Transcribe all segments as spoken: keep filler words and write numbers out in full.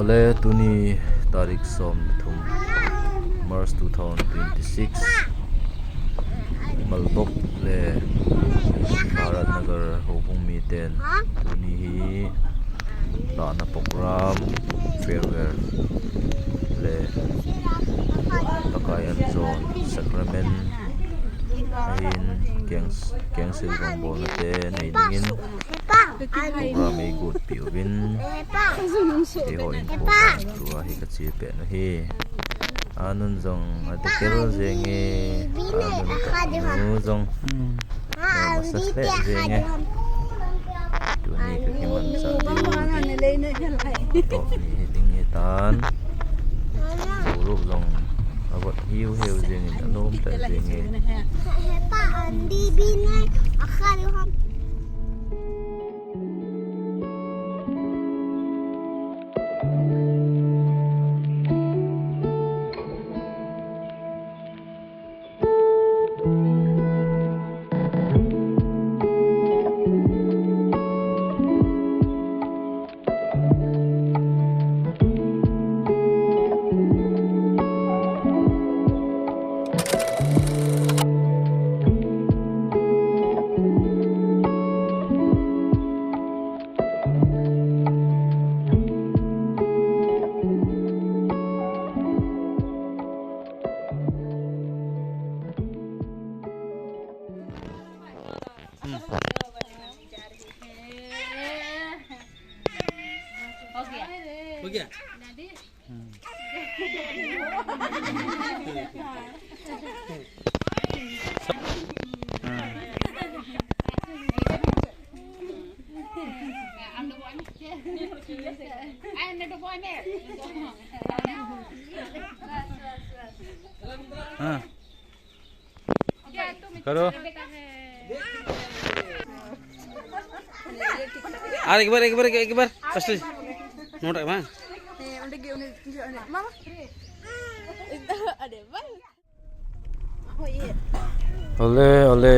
Ole tuni tarik som thum March two thousand twenty-six, Malbok le Bharat Nagar houbung miten tuni hi lahna program, farewell le Pakai anjon sacrament ahin keng, kengsil jong bolna te nei dingin program eigot peh uvin, keiho in program tua hi kache peh u ahi. Anun jong adekel jenge, anun tanu jong neo masa lheh jenge. Tuni kakimanchah diu hi top ni hi ding hitan. Boruok jong avot hiu hiu jengin anom lheh jenge. हो गया? हाँ। करो। और एक बार, एक बार, एक बार, first note है, हाँ। Ole, ole.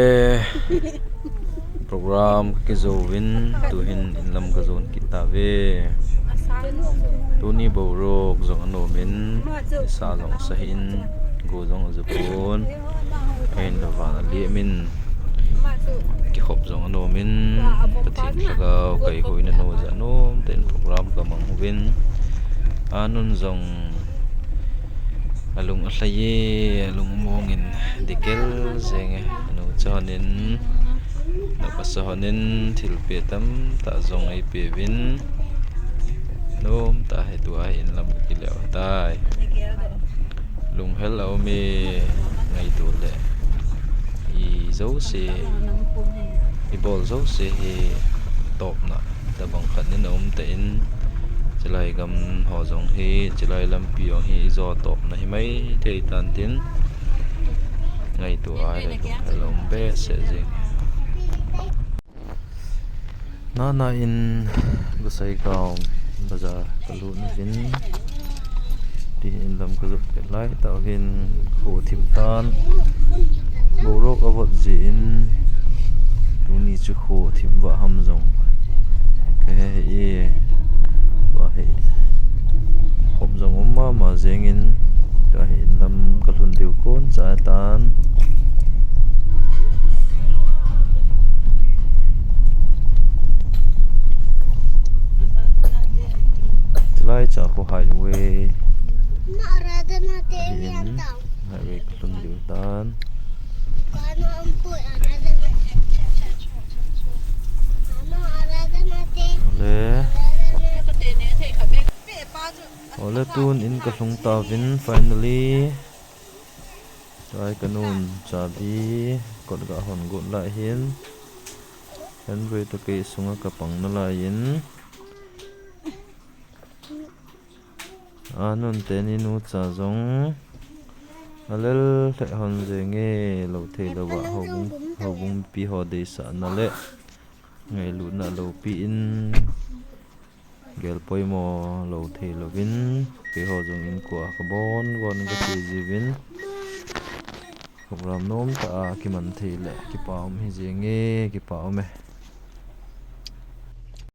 Program kakijouvin, tuhin inlam kajon kit tauve. Tuni boruok jong anomin, nisa jong asahin, go jong ajupon. Ahinla van alemin, kikhop jong anomin, Pathen lhagao kaihoina noja nomtah in program kamang uvin. Anun jong alung alhai e, alung amongin dekel jenge. Anu cha honin, nao pasa honin thilpeh tamtah jong eipeuvin, nomtah hi tua hi inlam kakile u ahitai. Lunghel a um e, ngaito le ijouse, ibol jouse hi topna tabang khat in aumtah in, chulai gam ho jong hi, chulai lampi jong hi ijo topna himai thei tantin, ngaito a le lunghel a um behseh jeng. Nana in Gosaikam bazar kalut uvin, tuhin inlam kajot pet laitah uvin, kho thim tan, boruok avot jeh in, tuni chu kho thim vah ham jong kahe hih e, tua hi khop jong um mama jengin, tua hi inlam kalhun diu koncha tan. Chulai cha khu highway, highway kalhun diu tan. Le, ole tun in kalhung tauvin finally. Tua hi kanun chabi kot gahon got lai hin, khanvei toh kei sunga kapang nalaiyin, anun teni nucha jong alel lheh hon jenge, lou theilouva houbung, houbung mipi ho deisahna le ngailutna loupi in, gel poimo lou theilouvin, keiho jong inkoa kabon bon kache jiuvin, program nomtah a kiman thei le kipa um hi jenge, kipa um e.